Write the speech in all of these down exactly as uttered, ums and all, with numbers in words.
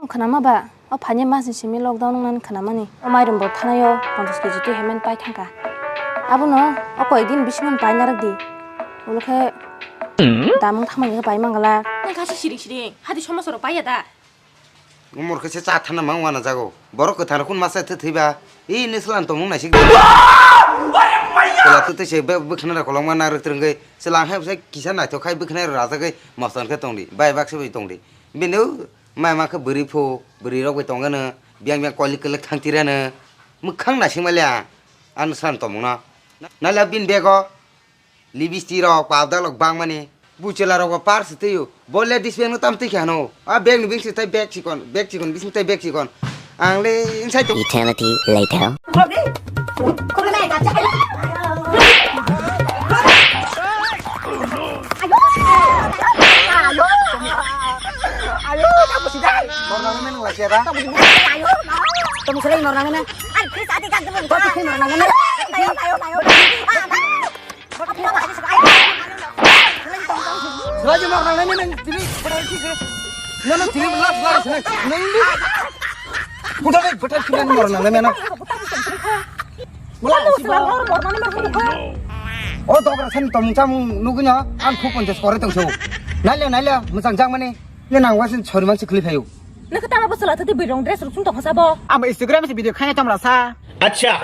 Khwnama ba, o phaini mas ni simi lockdown wngnani khwnamani. O mairum bo thanaio ponchash keji twi hemani pai thangkha. Abono o koi din bisingo pai narwk di. Ulo khe damung thangmani khe pai mangala. Nang kha se siring siring, hadi somasoro paiya da? Umor khe se cha thana mang wana jago. Borok kwthar khun masa thwi thwiba. I nislan tongmung naisik. Kela tu twi se be-, bwkhwnai rok kolokma narwk twrwngwi. Chwla khe se kisa naithok khai bwkhwnai rok rajagwi moson khe tongdi. Bai bak se bai tongdi. Bini o mai ma khe bwrwi phu, bwrwi rok bai tongano. Biyang biyang kolik kolik thang tirano. Mwkhang naising maliya. Ang san tongmung no. Naila bin bego. Lipstick rok, powder rok bangmani. Buchela rok bo par se twiyo. Bo ladies bag no tam twi khe hano. A bag ni bising tai bag chikon, bag chikon bising tai bag chikon. Ang le inside to. Eternity later. Tamo sila inorna mena. Ai, please, adi gak dulu. Tamo sila inorna mena. Lagi mau orang lain yang tini, betul sih, sih. Mana tini belas, belas, sini. Neng di. Udah deh, betul sih, orang lain mana? Mulai sih, bang. Oh, dokra sen tong cam nuguna, an khu ponchas kore tong so. Naila, naila, musang jang mani. Ye nang wasin chori man sikli phayu. Nang kata ma bo sala tadi birong dress ruk sung tong sa bo. Ama Instagram se video khaya tong rasa. Acha.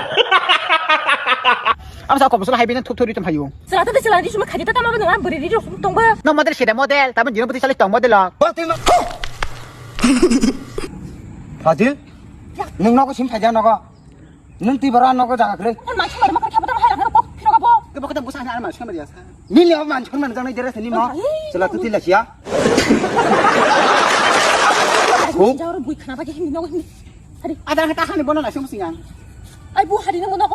Am sa ko sala hai bini thuk thuri tong phayu. Sala tadi sala di suma khadi tata ma bo nang beri di ruk sung tong ba. No model sida model, tamu dino pati sala tong model lo. Ba twi ma. Fadil. Nung nogo sim phaja nogo. Nung twi bara nogo jaga kre. Nang ma sima ma kar khaba tang hai rang kok phiro bo. Ke bokta busa hai ma sima ya sa. Nini o man chon man jang nai dere sini mo. Ai. Chela tu tila sia. Ko? Jawar bui khana ba ke himni nogo himni. Hari. Ada kata hani bono na sum singang. Ai bu hari nang nogo.